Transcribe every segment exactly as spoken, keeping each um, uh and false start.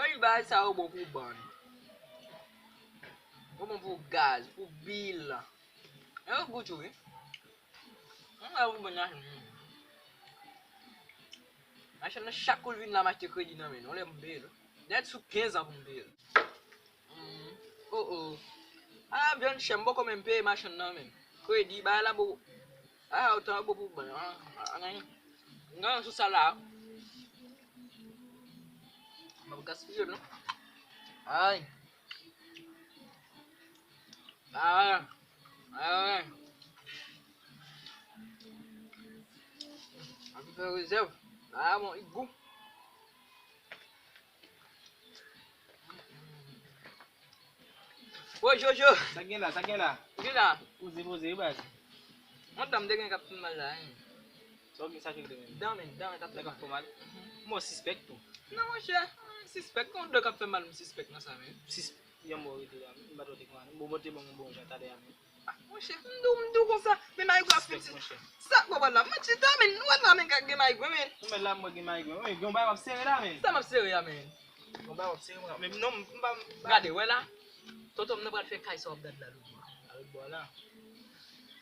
Anpil bagay sa yo bon pou bann. Yo bon pou gaz, pou bil. E yo gou tou, wi. Mwen wè pou bann machann. Machann nan chak kou l vin la m achte kredi nan men l. Yon lè m peye l. Dèyè sou kenz an pou m peye l. Mm, oh, oh. A, vyann chè, m poko menm peye machann nan menm. Kredi, bagay la bon. A, otan bon pou bann. A, a, a, m gen sou sa la. M ap gaspiye l non. Ay. Ay. Ay. An tou fè rezèv. A, bon, li gou. Woy, Jojo! Sa gen la, sa gen la? Ou gen la? Poze, poze, wi, baz. Yon dan m te gen k ap fè m mal la, hein. Sa w gen sa ki rele menm? Dan men, dan men t ap fè mal. Nèg ap fè mal? Mwen sispèk tou. Non, monchè, sispèk, yon dan k ap fè mal, m sispèk nan sa, men. Sis, yon mò rete la, m pa t wè te konn ale. Bon, bon, te ban m yon bon jan talè a, men. Ah, monchè, m di w, m di w konsa, men Mayigo ap fin. Sa k pral la? M ap chita, men, nou wè la, men, k ap gen Mayigo, men. Ou mèt la, mwen gen Mayigo, men, gen yon bagay w ap sere la, men. Sa m ap sere a, men? Yon bagay w ap sere, mwen, men non, m pa, m pa. Gade, wè la. Tonton m nan pral fè kay sa w ap gade la, lòtbò a. A lòtbò a la.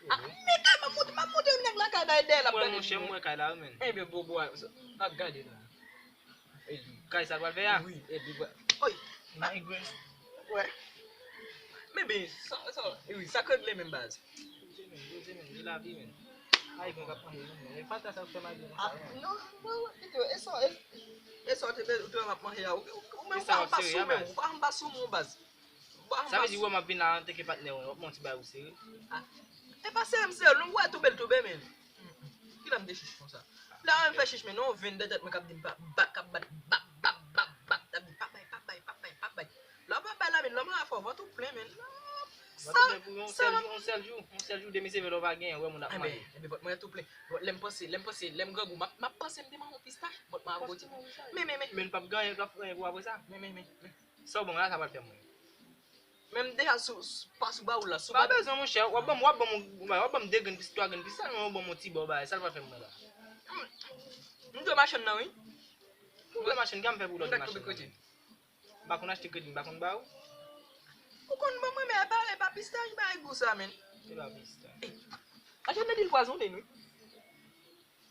Ah, men kay, m ap monte, m ap monte, nèg lakay la, e dèyè l ap gade. Mwen, monchè, m wè kay la, wi, men. Enben, bobo a, ap gade la. Kay sa l pral fè a? Wi, epi vwa. Oy! Mayigo. Wè. Men ben, sa, sa, wi, sa k regle menm baz. Poze men, poze men, se lavi men. Ay, bon, k ap manje, men. E pa ta sa k fè Mayigo konsa, non, non, non, e sa, e, e sa w te, ou te wè m ap manje a, ou, ou, ou menm ou pa anba sou men, ou pa anba sou men, baz. Sa vle di, wè, m ap vin la antanke patnè w, w ap mwen ti bagay ou sere. Ah. E pa sere m sere l, non, ou wè toube l toube, men. Kilè m te chich konsa? Lè w wè m fè chich, men non, vin de tèt mwen k ap di m pa, bap, k ap bat, bap, bap, bap, bap, t ap di, pa bay, pa bay, pa bay, pa bay. Lè w pa bay la, men lòm an fè w vant ou plen, men. Sa, vant ou plen pou yon sèl jou, yon sèl jou, yon sèl jou, demen se vè lè w pa genyen, wè moun ap manje. Enben, enben, vant mwen tou plen. Bon, lè m panse, lè m panse, lè m grangou, m ap, m ap panse m te manje yon pistach, vant mwen ap gwo ti. Men, men, men. Men l p ap gen anyen, l p ap fè anyen pou w apre sa. Men, men, men, men. Sa w ban mwen la, sa pral fè mwen. Men m deja sou, sou, pa sou ba ou la, sou ba. Pa bezwen, monchè. W ap ban m, w ap ban m, w ap ban m de grenn pis, twa grenn pistach, men w ban m yon ti bò bagay. Sa l pral fè mwen la? M dwe machann nan, wi. Ou dwe machann, kòman m fè pou w dwe machann nan? M pa konn achte kredi, m pa konn ba ou. Ou konn ban mwen, men e pa, e pa pistach, bagay gou sa, men. E pa pistach. Machann nan di l pwazonnen, wi.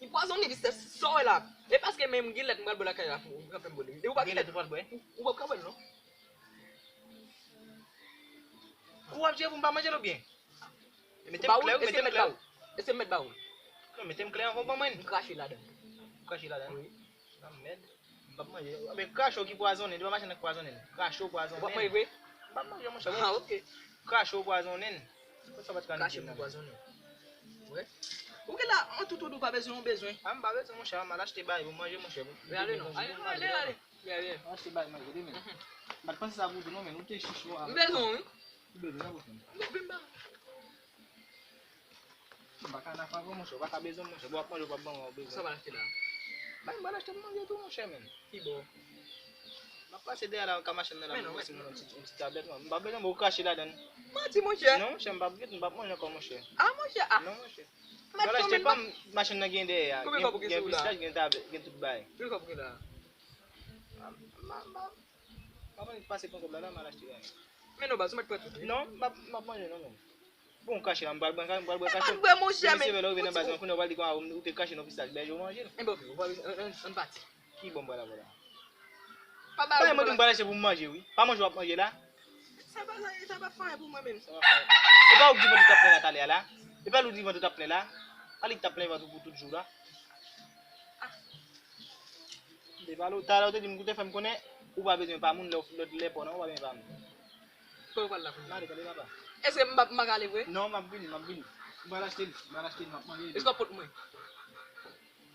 Li pwazonnen, li se sa w wè la. E paske menm gen lèt m pral bwè lakay la pou ou kanpe m bwè li. E ou pa gen lèt ou pral bwè? Ou, ou p ap ka bwè l non. Kou w ap jere pou m pa manje l oubyen? Mete m klè, mete m klè. Èske m mèt ba ou? Non, mete m klè anvan w ban mwen. M krache ladan. Ou krache ladan? Wi. Nan mèd. M p ap manje. Men krache w ki pwazonnen, se pa machann nan k pwazonnen l. Krache w pwazonnen l. Ou p ap manje vre? M p ap manje, monchè. Ah, ok. Krache w pwazonnen l. Konsa w pa t ka krache pou pwazonnen. Wè. Ou gen la, an tout ou pa bezwen, ou bezwen. Ah, m pa bezwen, monchè, m al achte bagay pou m manje, monchè. Ale non, ale, ale, ale. Ale, ale. Achte bagay manje demen. M pa t panse sa pou ou tou non, men ou te chich non. M bezwen, wi. Ou bezwen, nan pwochèn. M bezwen, m pa. M pa ka nan favè, monchè. Ou pa ka bezwen, monchè. Bon, w ap manje, ou p ap ban mwen, ou bezwen. Sa w pral achte la? Bay m, m pral achte m manje tou, monchè, men. Ki bò? M ap pase dèyè la, ka machann nan la, m pase mwen yon ti, yon ti tablèt, non. M pa bezwen, bon, ou krache ladan l. Manti, monchè. Non, monchè, m p ap gete, m p ap manje ankò, monchè. Ah, monchè, ah. Non, monchè. M pral achte, ban m machann nan gen dèyè a. Konbyen kòb ou gen sou ou la? Gen pistach, gen tablèt, gen tout bagay. Konbyen kòb ou gen la? M, m, m, m pa konn pase pran kòb la, la, m al achte bagay. Men non, baz, ou mèt pran tout, wi. Non, m p ap, m p ap manje, non, men. Bon, krache la, m pral bwè, m pral bwè krache. M pral bwè, monchè, men. Se vre, lè w rive nan baz lan, kounye a w pral di kon, ah, ou te krache nan pistach, bèje w manje l. Enben, ok, ann pati. Ki bò m pral la, la? Pa bay mwen, m pral achte pou m manje, wi. Pa manje w ap manje la. Sa pa, sa, sa pa fè anyen pou mwen menm. Sa pa fè anyen. E pa ou k di vant ou t ap plen la talè a la? E pa ou k di vant ou t ap plen la? Pa li k t ap plen vant ou pou tout jou la? Ah. M te pale w talè, ou te di m, ou te fè m konnen, ou pa bezwen pa moun, lè, lè, lè pa w nan, ou pa bezwen pa moun. Kote w pral la kounye a? M ale, tande papa. Èske m pa, m pa ka ale vre? Non, m ap vini, m ap vini. M pral achte li, m pral achte li, m ap manje li. Èske w ap pot mwen?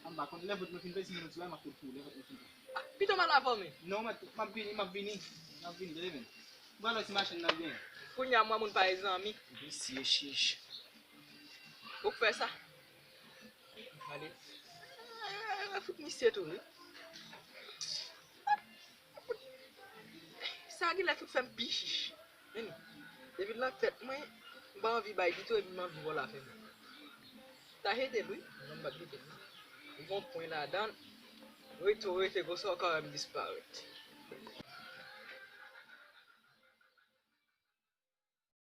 A, m pa konn. Lè vant mwen fin plen, si m gen yon ti bagay, m ap pot pou ou, lè vant mwen fin plen. Ah, pito m al avè w, men. Non, m, m ap vini, m ap vini, m ap vini, tande men. M pral wè si machann nan gen. Kounye a, mwen, moun pa e zanmi. Mesye chich. Ou k fè sa? Ale. Fout misye tou, wi. Sa genlè fout fè m pi chich. Men, depi nan tèt mwen, m pa anvi bay ditou, epi m anvi vòlò avè m. Ta jete l, wi. Non, m p ap jete l, non. Li gon pwen ladan l. Rete w rete konsa, w ka wè m disparèt.